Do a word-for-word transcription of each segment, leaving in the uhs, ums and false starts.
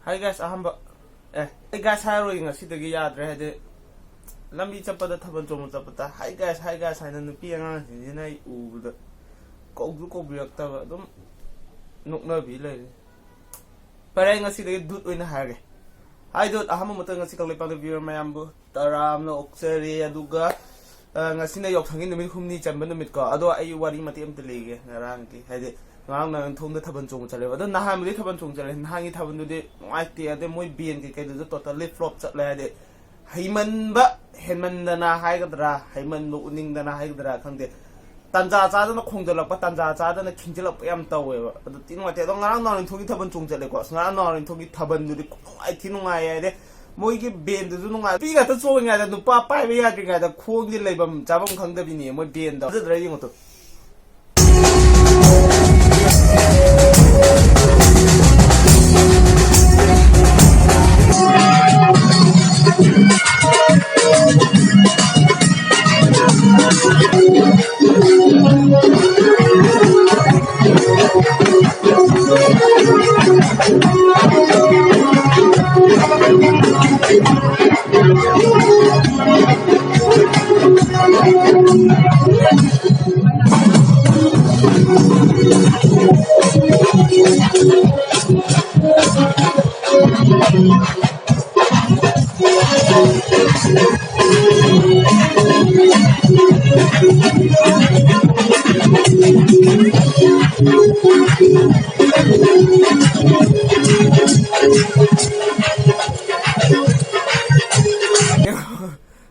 Hi guys, ꯑꯍꯥꯟꯕ ꯑꯦ ꯑꯩ guys ꯍꯥꯏꯔꯣꯏ, ꯉꯁꯤꯗꯒꯤ ꯌꯥꯗ꯭ꯔꯦ꯫ ꯍꯥꯏꯗꯤ ꯂꯝꯕꯤ ꯆꯠꯄꯗ, ꯊꯥꯕꯜ ꯆꯣꯡꯕ ꯆꯠꯄꯗ hi guys, hi guys ꯍꯥꯏꯅ ꯅꯨꯄꯤ ꯑꯉꯥꯡꯁꯤꯡꯁꯤꯅ ꯑꯩ ꯎꯕꯗ ꯀꯧꯁꯨ ꯀꯧꯕꯤꯔꯛꯇꯕ, ꯑꯗꯨꯝ ꯅꯣꯛꯅꯕꯤ ꯂꯩꯔꯦ꯫ ꯐꯔꯦ, ꯑꯩ ꯉꯁꯤꯗꯒꯤ dude ꯑꯣꯏꯅ ꯍꯥꯏꯔꯒꯦ꯫ Hi dude, ꯑꯍꯥꯟꯕ ꯃꯛꯇꯗ ꯉꯁꯤ ꯀꯪꯂꯩꯄꯥꯛꯀꯤ viewer ꯃꯌꯥꯝꯕꯨ ꯇꯔꯥꯝꯅ ꯑꯣꯛꯆꯔꯤ꯫ ꯑꯗꯨꯒ ꯑ, ꯉꯁꯤꯅ ꯌꯥꯎꯁꯪꯒꯤ ꯅꯨꯃꯤꯠ ꯍꯨꯝꯅꯤ ꯆꯟꯕ ꯅꯨꯃꯤꯠꯀꯣ꯫ ꯑꯗꯣ ꯑꯩ ꯋꯥꯔꯤ ꯃꯇꯦꯛ ꯑꯃꯇ ꯂꯤꯒꯦ꯫ ꯉꯔꯥꯡꯒꯤ, ꯍꯥꯏꯗꯤ ꯉꯔꯥꯡ ꯅꯥꯎꯔꯦꯝꯊꯣꯡꯗ ꯊꯥꯕꯜ ꯆꯣꯡꯕ ꯆꯠꯂꯦꯕ꯫ ꯑꯗꯣ ꯅꯍꯥꯟꯕꯨꯗꯤ ꯊꯥꯕꯜ ꯆꯣꯡꯕ ꯆꯠꯂꯦ, ꯅꯍꯥꯟꯒꯤ ꯊꯥꯕꯜꯗꯨꯗꯤ ꯅꯨꯡꯉꯥꯏꯇꯦ꯫ ꯑꯗꯩ ꯃꯣꯏ band ꯀꯩꯀꯩꯗꯨꯁꯨ totally flop ꯆꯠꯂꯦ꯫ ꯍꯥꯏꯗꯤ ꯍꯩꯃꯟꯕ ꯍꯦꯟꯃꯟꯗꯅ ꯍꯥꯏꯒꯗ꯭ꯔꯥ, ꯍꯩꯃꯟꯕ ꯎꯠꯅꯤꯡꯗꯅ ꯍꯥꯏꯒꯗ꯭ꯔꯥ ꯈꯪꯗꯦ, ꯇꯟꯖꯥ ꯆꯥꯗꯅ ꯈꯣꯡꯖꯜꯂꯛꯄ, ꯇꯟꯖꯥ ꯆꯥꯗꯅ ꯈꯤꯡꯖꯤꯜꯂꯛꯄ ꯌꯥꯝ ꯇꯧꯋꯦꯕ꯫ ꯑꯗꯨ ꯊꯤ ꯅꯨꯡꯉꯥꯏꯇꯦ꯫ ꯑꯗꯣ ꯉꯔꯥꯡ ꯅꯥꯎꯔꯦꯝꯊꯣꯡꯒꯤ ꯊꯥꯕꯜ ꯆꯣꯡ ꯆꯠꯂꯦꯀꯣ꯫ ꯑꯁ, ꯉꯔꯥꯡ ꯅꯥꯎꯔꯦꯝꯊꯣꯡꯒꯤ ꯊꯥꯕꯜꯗꯨꯗꯤ ꯈꯨꯅꯨꯡꯉꯥꯏ ꯊꯤ ꯅꯨꯡꯉꯥꯏꯌꯦ꯫ ꯍꯥꯏꯗꯤ ꯃꯣꯏꯒꯤ band ꯗꯨꯁꯨ ꯅꯨꯡꯉꯥꯏ, ꯅꯨꯄꯤ ꯉꯥꯛꯇ ꯆꯣꯡꯉꯤꯉꯩꯗ ꯅꯨꯄꯥ ꯄꯥꯏꯕ ꯌꯥꯗ꯭ꯔꯤꯉꯩꯗ ꯈꯣꯡꯗꯤ ꯂꯩꯐꯝ ꯆꯥꯐꯝ ꯈꯪꯗꯕꯤꯅꯦ ꯃꯣꯏ band ꯗꯣ꯫ ꯐꯖꯗ꯭ꯔꯥ ꯌꯦꯡꯉꯨ ꯇꯨ꯫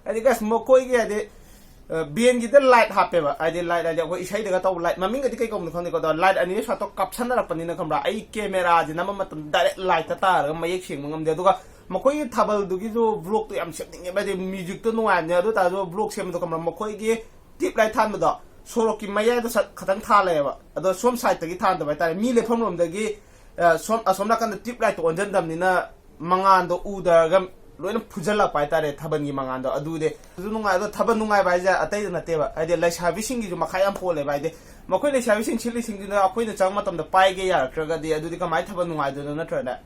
ꯍꯥꯏꯗꯤ guys, ꯃꯈꯣꯏꯒꯤ ꯍꯥꯏꯗꯤ band ꯒꯤꯗ light ꯍꯥꯞꯄꯦꯕ꯫ ꯍꯥꯏꯗꯤ light ꯍꯥꯏꯗꯤ ꯑꯩꯈꯣꯏ ꯏꯁꯩꯗꯒ ꯇꯧꯕ light, ꯃꯃꯤꯡꯒꯗꯤ ꯀꯩ ꯀꯧꯕꯅꯣ ꯈꯪꯗꯦꯀꯣ꯫ ꯑꯗꯣ light ꯑꯅꯤꯁꯦ ꯁꯥꯠꯇꯣ ꯀꯥꯞꯁꯟꯅꯔꯛꯄꯅꯤꯅ, ꯈꯪꯕ꯭ꯔꯥ, ꯑꯩ camera ꯁꯦ ꯅꯝꯕ ꯃꯇꯝꯗ direct light ꯇ ꯇꯥꯔꯒ ꯃꯌꯦꯛ ꯁꯦꯡꯕ ꯉꯝꯗꯦ꯫ ꯑꯗꯨꯒ ꯃꯈꯣꯏꯒꯤ ꯊꯥꯕꯜꯗꯨꯒꯤꯁꯨ vlog ꯇꯣ ꯌꯥꯝ ꯁꯦꯝꯅꯤꯡꯉꯦꯕ꯫ ꯍꯥꯏꯗꯤ music ꯇꯣ ꯅꯨꯡꯉꯥꯏꯕꯅꯦ꯫ ꯑꯗꯨ ꯑꯣꯏ ꯇꯥꯔꯁꯨ vlog ꯁꯦꯝꯕꯗꯣ, ꯈꯪꯕ꯭ꯔꯥ, ꯃꯈꯣꯏꯒꯤ tube light ꯊꯥꯟꯕꯗꯣ ꯁꯣꯔꯣꯛꯀꯤ ꯃꯌꯥꯏꯗ ꯁꯠ ꯈꯇꯪ ꯊꯥꯜꯂꯦꯕ꯫ ꯑꯗꯣ ꯁꯣꯝ side ꯇꯒꯤ ꯊꯥꯟꯗꯕ ꯍꯥꯏꯇꯥꯔꯦ꯫ ꯃꯤ ꯂꯦꯞꯐꯝ ꯔꯣꯝꯗꯒꯤ, ꯑ, ꯁꯣꯝ, ꯑꯁꯣꯝ ꯅꯥꯀꯟꯗ tube light ꯇꯣ ꯑꯣꯟꯁꯤꯟꯗꯕꯅꯤꯅ ꯃꯉꯥꯟꯗꯣ ꯎꯗꯔꯒ ꯂꯣꯏꯅ ꯐꯨꯖꯜꯂꯛꯄ ꯍꯥꯏꯇꯥꯔꯦ, ꯊꯥꯕꯜꯒꯤ ꯃꯉꯥꯟꯗꯣ꯫ ꯑꯗꯨꯗꯤ ꯑꯗꯨ ꯅꯨꯡꯉꯥꯏ꯫ ꯑꯗꯣ ꯊꯥꯕꯜ ꯅꯨꯡꯉꯥꯏꯕ ꯍꯥꯏꯁꯦ ꯑꯇꯩꯗ ꯅꯠꯇꯦꯕ, ꯍꯥꯏꯗꯤ ꯂꯩꯁꯥꯕꯤꯁꯤꯡꯒꯤꯁꯨ ꯃꯈꯥ ꯌꯥꯝ ꯄꯣꯜꯂꯦꯕ꯫ ꯍꯥꯏꯗꯤ ꯃꯈꯣꯏ ꯂꯩꯁꯥꯕꯤꯁꯤꯡ ꯁꯤꯜꯂꯤꯁꯤꯡꯗꯨꯅ ꯑꯩꯈꯣꯏꯅ ꯆꯪꯕ ꯃꯇꯝꯗ ꯄꯥꯏꯒꯦ ꯌꯥꯔꯛꯇ꯭ꯔꯒꯗꯤ ꯑꯗꯨꯗꯤ ꯀꯃꯥꯏꯅ ꯊꯥꯕꯜ ꯅꯨꯡꯉꯥꯏꯗꯣꯏꯅꯣ, ꯅꯠꯇ꯭ꯔꯅꯦ?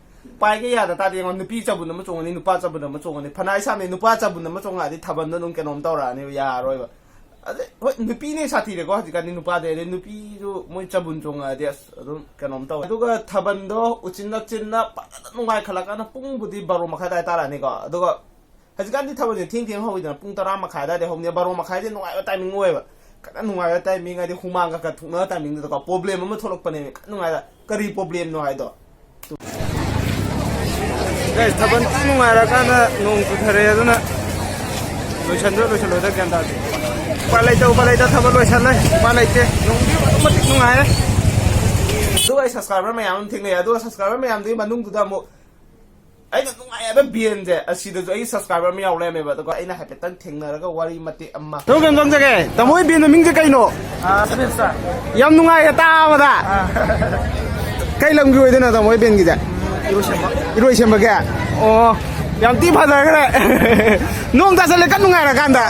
ꯄꯥꯏꯒꯦ ꯌꯥꯗ ꯇꯥꯔꯗꯤ ꯌꯦꯡꯉꯣ, ꯅꯨꯄꯤ ꯆꯕꯨꯟ ꯑꯃ ꯆꯣꯡꯉꯅꯤ, ꯅꯨꯄꯥ ꯆꯕꯨꯟ ꯑꯃ ꯆꯣꯡꯉꯅꯤ꯫ ꯐꯅ ꯑꯩ ꯁꯥꯟꯅꯩ, ꯅꯨꯄꯥ ꯆꯕꯨꯟ ꯑꯃ ꯆꯣꯡꯉꯛꯑꯗꯤ ꯊꯥꯕꯜꯗꯣ ꯑꯗꯨꯝ ꯀꯩꯅꯣꯝ ꯇꯧꯔꯛꯑꯅꯦꯕ, ꯌꯥꯔꯔꯣꯏꯕ꯫ ꯑꯗꯩ ꯍꯣꯏ, ꯅꯨꯄꯤꯅ ꯁꯥꯊꯤꯔꯦꯀꯣ ꯍꯧꯖꯤꯛꯀꯥꯟꯗꯤ꯫ ꯅꯨꯄꯥꯗꯩꯗꯤ ꯅꯨꯄꯤꯁꯨ ꯃꯣꯏ ꯆꯕꯨꯟ ꯆꯣꯡꯉꯛꯑꯗꯤ ꯑꯁ ꯑꯗꯨꯝ ꯀꯩꯅꯣꯝ ꯇꯧꯋꯦ꯫ ꯑꯗꯨꯒ ꯊꯥꯕꯜꯗꯣ ꯎꯆꯤꯟ ꯅꯥꯆꯤꯟꯅ ꯐꯖꯅ ꯅꯨꯡꯉꯥꯏꯈꯠꯂꯛꯀꯥꯟꯗ ꯄꯨꯡꯕꯨꯗꯤ ꯕꯥꯔꯣ ꯃꯈꯥꯏ ꯑꯗꯥꯏ ꯇꯥꯔꯛꯑꯅꯤꯀꯣ꯫ ꯑꯗꯨꯒ ꯍꯧꯖꯤꯛꯀꯥꯟꯗꯤ ꯊꯥꯕꯜꯁꯦ ꯊꯦꯡ ꯊꯦꯡ ꯍꯧꯋꯤꯗꯅ, ꯄꯨꯡ ꯇꯔꯥ ꯃꯈꯥꯏ ꯑꯗꯥꯏꯗꯩ ꯍꯧꯅꯤ꯫ ꯕꯥꯔꯣ ꯃꯈꯥꯏꯁꯦ ꯅꯨꯡꯉꯥꯏꯕ ꯇꯥꯏꯃꯤꯡ ꯑꯣꯏꯌꯦꯕ, ꯈꯤꯇꯪ ꯅꯨꯡꯉꯥꯏꯕ ꯇꯥꯏꯃꯤꯡ ꯍꯥꯏꯗꯤ ꯍꯨꯃꯥꯡꯒ ꯈꯔ ꯊꯣꯛꯅꯕ ꯇꯥꯏꯃꯤꯡꯗꯨꯗꯀꯣ꯫ ꯄ꯭ꯔꯣꯕ꯭ꯂꯦꯝ ꯑꯃ ꯊꯣꯛꯂꯛꯄꯅꯦꯕ, ꯈꯤꯇꯪ ꯅꯨꯡꯉꯥꯏꯕ꯫ ꯀꯔꯤ ꯄ꯭ꯔꯣꯕ꯭ꯂꯦꯝꯅꯣ ꯍꯥꯏꯗꯣ꯫ ꯒꯥꯏꯁ, ꯊꯥꯕꯜ ꯊꯤ ꯅꯨꯡꯉꯥꯏꯔꯀꯥꯟꯗ ꯅꯣꯡ ꯆꯨꯊꯔꯛꯑꯦ, ꯑꯗꯨꯅ ꯂꯣꯏꯁꯟꯗ꯭ꯔꯥ ꯂꯣꯏꯁꯜꯂꯣꯏꯗ꯭ꯔꯥ ꯒ꯭ꯌꯥꯟ ꯇꯥꯗꯦ꯫ ꯎꯄꯥꯏ ꯂꯩꯇ, ꯎꯄꯥꯏ ꯂꯩꯇ, ꯊꯥꯕꯜ ꯂꯣꯏꯁꯜꯂꯦ꯫ ꯎꯄꯥꯏ ꯂꯩꯇꯦ, ꯅꯣꯡꯗꯤ ꯑꯗꯨꯛꯀꯤ ꯃꯇꯤꯛ ꯅꯨꯡꯉꯥꯏꯔꯦ꯫ ꯑꯗꯨꯒ ꯑꯩ ꯁꯕꯁꯀ꯭ꯔꯥꯏꯕꯔ ꯃꯌꯥꯝ ꯑꯃ ꯊꯦꯡꯅꯩ, ꯑꯗꯨꯒ ꯁꯕꯁꯀ꯭ꯔꯥꯏꯕꯔ ꯃꯌꯥꯝꯗꯨꯒꯤ ꯃꯅꯨꯡꯗꯨꯗ ꯑꯃꯨꯛ ꯑꯩꯅ ꯅꯨꯡꯉꯥꯏ ꯍꯥꯏꯕ ꯕꯦꯟꯁꯦ, ꯑꯁꯤꯗꯁꯨ ꯑꯩꯒꯤ ꯁꯕꯁꯀ꯭ꯔꯥꯏꯕꯔ ꯑꯃ ꯌꯥꯎ ꯂꯩꯔꯝꯃꯦꯕ꯫ ꯑꯗꯨꯒ ꯑꯩꯅ ꯍꯥꯏꯐꯦꯠꯇꯪ ꯊꯦꯡꯅꯔꯒ ꯋꯥꯔꯤ ꯃꯇꯦꯛ ꯑꯃ꯫ ꯇꯥꯃꯣ, ꯀꯩꯅꯣꯝꯇ ꯍꯪꯖꯒꯦ, ꯇꯥꯃꯣ ꯍꯣꯏ ꯕꯦꯟꯗꯣ ꯃꯤꯡꯁꯦ ꯀꯩꯅꯣ? ꯑꯥ, ꯁꯚꯦꯟ ꯁ꯭ꯇꯥꯔ꯫ ꯌꯥꯝ ꯅꯨꯡꯉꯥꯏꯌꯦ ꯇꯥꯕꯗ꯫ ꯑꯥ꯫ ꯀꯩ ꯂꯝꯒꯤ ꯑꯣꯏꯗꯣꯏꯅꯣ ꯇꯥꯃꯣ ꯍꯣꯏ ꯕꯦꯟꯒꯤꯁꯦ? ꯏꯔꯣꯏꯁꯦꯝꯕ꯫ ꯏꯔꯣꯏꯁꯦꯝꯕꯒꯤ? ꯑꯣ, ꯌꯥꯝ ꯊꯤ ꯐꯖꯈ꯭ꯔꯦ꯫ ꯅꯣꯡ ꯇꯥꯁꯜꯂꯦ ꯀꯟꯅ ꯅꯨꯡꯉꯥꯏꯔꯀꯥꯟꯗ꯫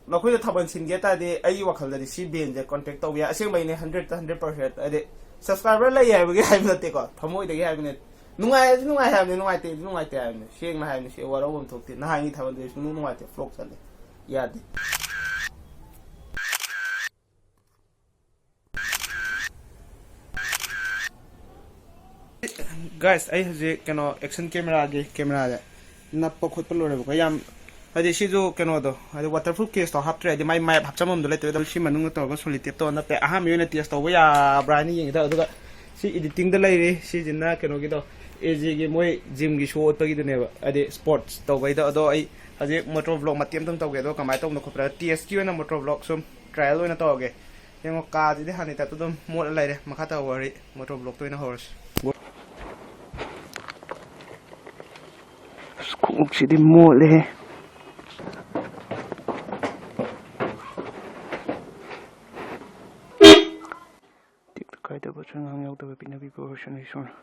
ꯅꯈꯣꯏꯅ ꯊꯥꯕꯜ ꯁꯤꯟꯒꯦ ꯇꯥꯔꯗꯤ, ꯑꯩꯒꯤ ꯋꯥꯈꯜꯗꯗꯤ ꯁꯤ ꯕꯦꯟꯁꯦ ꯀꯣꯟꯇꯦꯛ ꯇꯧꯕ ꯌꯥꯏ꯫ ꯑꯁꯦꯡꯕꯩꯅꯦ, ꯍꯟꯗ꯭ꯔꯦꯠꯇ ꯍꯟꯗ꯭ꯔꯦꯠ ꯄꯥꯔꯁꯦꯟ꯫ ꯍꯥꯏꯗꯤ, ꯁꯕꯁꯀ꯭ꯔꯥꯏꯕꯔ ꯂꯩ ꯍꯥꯏꯕꯒꯤ ꯍꯥꯏꯕ ꯅꯠꯇꯦꯀꯣ, ꯊꯃꯣꯏꯗꯒꯤ ꯍꯥꯏꯕꯅꯦ꯫ ꯅꯨꯡꯉꯥꯏꯔꯗꯤ ꯅꯨꯡꯉꯥꯏ ꯍꯥꯏꯕꯅꯦ, ꯅꯨꯡꯉꯥꯏꯇꯦꯗꯤ ꯅꯨꯡꯉꯥꯏꯇꯦ ꯍꯥꯏꯕꯅꯦ꯫ ꯁꯦꯡꯅ ꯍꯥꯏꯕꯅꯦ, ꯁꯤ ꯋꯥꯔꯧꯕꯝ ꯊꯣꯛꯇꯦ꯫ ꯅꯍꯥꯟꯒꯤ ꯊꯥꯕꯜꯗꯨꯗꯤ ꯁꯨꯡꯅꯨꯡ ꯅꯨꯡꯉꯥꯏꯇꯦ, ꯐ꯭ꯂꯣꯞ ꯆꯠꯂꯦ, ꯌꯥꯗꯦ꯫ ꯒꯥꯏꯁ, ꯑꯩ ꯍꯧꯖꯤꯛ ꯀꯩꯅꯣ, ꯑꯦꯛꯁꯟ ꯀꯦꯃꯦꯔꯥꯒꯤ ꯀꯦꯃꯦꯔꯥꯁꯦ ꯅꯞꯄ ꯈꯣꯠꯄ ꯂꯣꯏꯔꯦꯕꯀꯣ꯫ ꯌꯥꯝ, ꯍꯥꯏꯗꯤ, ꯁꯤꯁꯨ ꯀꯩꯅꯣꯗꯣ, ꯍꯥꯏꯗꯤ, ꯋꯥꯇꯔ ꯄ꯭ꯔꯨꯐ ꯀꯦꯁꯇꯣ ꯍꯥꯞꯇ꯭ꯔꯦ, ꯍꯥꯏꯗꯤ, ꯃꯥꯏ ꯃꯦꯞ ꯍꯥꯞꯆꯟꯐꯝꯗꯣ ꯂꯩꯇ꯭ꯔꯦ꯫ ꯑꯗꯨꯝ ꯁꯤ ꯃꯅꯨꯡꯗ ꯇꯧꯔꯒ ꯁꯣꯂꯤꯇꯦꯞꯇꯣ ꯅꯞꯄꯦ꯫ ꯑꯍꯥꯟꯕꯒꯤ ꯑꯣꯏꯅ ꯇꯦꯁ ꯇꯧꯕ ꯌꯥꯕ꯭ꯔꯥ ꯍꯥꯏꯅ ꯌꯦꯡꯒꯦ ꯇꯧꯕ꯫ ꯑꯗꯨꯒ ꯁꯤ ꯏꯗꯤꯇꯤꯡꯗ ꯂꯩꯔꯤ꯫ ꯁꯤꯁꯤꯅ ꯀꯩꯅꯣꯒꯤꯗꯣ, ꯑꯦ ꯖꯦꯒꯤ ꯃꯣꯏ ꯖꯤꯝꯒꯤ ꯁꯣ ꯎꯠꯄꯒꯤꯗꯨꯅꯦꯕ, ꯍꯥꯏꯗꯤ, ꯁ꯭ꯄꯣꯔꯠꯁ ꯇꯧꯕꯩꯗꯣ꯫ ꯑꯗꯣ ꯑꯩ ꯍꯧꯖꯤꯛ ꯃꯣꯇꯣ ꯕ꯭ꯂꯣꯛ ꯃꯇꯦꯛ ꯑꯃꯇꯪ ꯇꯧꯒꯦ꯫ ꯑꯗꯣ ꯀꯃꯥꯏꯅ ꯇꯧꯕꯅꯣ ꯈꯣꯠꯄ꯭ꯔꯥ, ꯇꯦꯁꯀꯤ ꯑꯣꯏꯅ ꯃꯣꯇꯣ ꯕ꯭ꯂꯣꯛ ꯁꯨꯝ ꯇ꯭ꯔꯥꯏꯌꯦꯜ ꯑꯣꯏꯅ ꯇꯧꯔꯒꯦ꯫ ꯌꯦꯡꯉꯣ, ꯀꯥꯁꯤꯗꯤ ꯍꯥꯟꯅꯩ ꯇꯥꯏꯞꯇ ꯑꯗꯨꯝ ꯃꯣꯠꯂ ꯂꯩꯔꯦ꯫ ꯃꯈꯥ ꯇꯥꯕ ꯋꯥꯔꯤ ꯃꯣꯇꯣ ꯕ꯭ꯂꯣꯛꯇ ꯑꯣꯏꯅ ꯍꯧꯔꯁꯤ꯫ ꯑꯁ, ꯈꯣꯡꯎꯞꯁꯤꯗꯤ ꯃꯣꯠꯂꯦꯍꯦ꯫ ꯇꯦꯛꯇ ꯀꯥꯏꯗꯕ, ꯑꯁꯣꯏ ꯑꯉꯥꯝ ꯌꯥꯎꯗꯕ ꯄꯤꯅꯕꯤꯕ ꯑꯣꯏꯔꯁꯅꯨ ꯏꯁꯣꯔꯅ꯫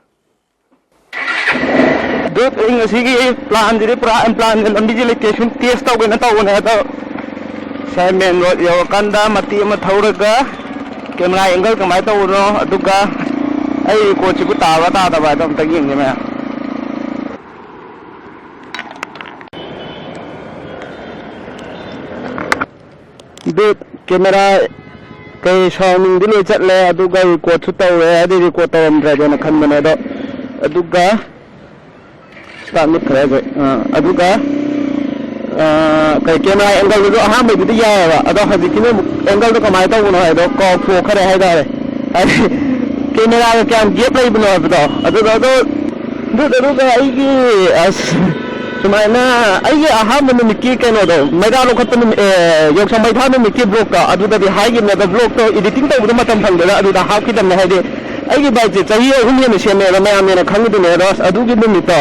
ꯑꯗꯨ ꯑꯩ ꯉꯁꯤꯒꯤ ꯄ꯭ꯂꯥꯟꯁꯤꯗꯤ ꯄꯨꯔꯥ ꯑꯟꯄ꯭ꯂꯥꯟꯒꯤ ꯂꯝꯕꯤꯁꯤ ꯂꯩꯇꯦ꯫ ꯁꯨꯝ ꯇꯦꯁ ꯇꯧꯒꯦꯅ ꯇꯧꯕꯅꯦ꯫ ꯑꯗꯣ ꯁꯥꯏ ꯃꯦꯟ ꯔꯣꯗ ꯌꯧꯔꯀꯥꯟꯗ ꯃꯇꯦꯛ ꯑꯃ ꯊꯧꯔꯒ ꯀꯦꯃꯦꯔꯥ ꯑꯦꯡꯒꯜ ꯀꯃꯥꯏꯅ ꯇꯧꯕꯅꯣ, ꯑꯗꯨꯒ ꯑꯩ ꯔꯦꯀꯣꯔꯗꯁꯤꯕꯨ ꯇꯥꯕ꯭ꯔꯥ ꯇꯥꯗꯕ꯭ꯔꯥ ꯍꯥꯏꯗꯣ ꯑꯝꯇ ꯌꯦꯡꯒꯦ ꯃꯌꯥꯝ꯫ ꯑꯗꯨ ꯀꯦꯃꯦꯔꯥ ꯀꯩ ꯁꯥꯎꯟ ꯅꯨꯡꯗꯤ ꯂꯣꯏ ꯆꯠꯂꯦ, ꯑꯗꯨꯒ ꯔꯦꯀꯣꯔꯗꯁꯨ ꯇꯧꯔꯦ, ꯍꯥꯏꯗꯤ ꯔꯦꯀꯣꯔꯗ ꯇꯧꯔꯝꯗ꯭ꯔꯗꯤꯅ ꯈꯟꯕꯅꯦ꯫ ꯑꯗꯣ ꯑꯗꯨꯒ ꯁ꯭ꯇꯥꯔꯠ ꯃꯨꯠꯈ꯭ꯔꯦ ꯍꯧꯖꯤꯛ꯫ ꯑꯥ, ꯑꯗꯨꯒ ꯑꯥ, ꯀꯩ ꯀꯦꯃꯦꯔꯥ ꯑꯦꯡꯒꯜꯗꯨꯁꯨ ꯑꯍꯥꯟꯕꯩꯗꯨꯗꯤ ꯌꯥꯏꯑꯕ, ꯑꯗꯣ ꯍꯧꯖꯤꯛꯀꯤꯅ ꯑꯃꯨꯛ ꯑꯦꯡꯒꯜꯗꯣ ꯀꯃꯥꯏꯅ ꯇꯧꯕꯅꯣ ꯍꯥꯏꯗꯣ ꯀꯥꯎꯊꯣꯛꯈ꯭ꯔꯦ ꯍꯥꯏꯇꯥꯔꯦ꯫ ꯍꯥꯏꯗꯤ ꯀꯦꯃꯦꯔꯥꯒ ꯀꯌꯥꯝ ꯒꯦꯞ ꯂꯩꯕꯅꯣ ꯍꯥꯏꯕꯗꯣ ꯑꯗꯨꯗꯣ꯫ ꯑꯗꯣ ꯑꯗꯨ ꯑꯗꯨꯒ ꯑꯩꯒꯤ ꯑꯁ ꯁꯨꯃꯥꯏꯅ ꯑꯩꯒꯤ ꯑꯍꯥꯟꯕ ꯅꯨꯃꯤꯠꯀꯤ ꯀꯩꯅꯣꯗꯣ, ꯃꯩꯔꯥ ꯂꯧꯈꯠꯄ ꯅꯨꯃꯤꯠ, ꯑꯦ, ꯌꯥꯎꯁꯪ ꯃꯩꯊꯥ ꯅꯨꯃꯤꯠꯀꯤ ꯕ꯭ꯂꯣꯛꯇꯣ ꯑꯗꯨꯗꯗꯤ ꯍꯥꯏꯈꯤꯕꯅꯦ, ꯑꯗꯣ ꯕ꯭ꯂꯣꯛꯇꯣ ꯏꯗꯤꯇꯤꯡ ꯇꯧꯕꯗꯣ ꯃꯇꯝ ꯐꯪꯗꯅ ꯑꯗꯨꯗ ꯍꯥꯞꯈꯤꯗꯕꯅꯦ꯫ ꯍꯥꯏꯗꯤ ꯑꯩꯒꯤ ꯕꯥꯏꯛꯁꯦ ꯆꯍꯤ ꯑꯍꯨꯝ ꯍꯦꯟꯅ ꯁꯦꯝꯃꯦꯕ, ꯃꯌꯥꯝꯅ ꯍꯦꯟꯅ ꯈꯪꯉꯤꯗꯨꯅꯦ꯫ ꯑꯗꯣ ꯑꯁ ꯑꯗꯨꯒꯤ ꯅꯨꯃꯤꯠꯇꯣ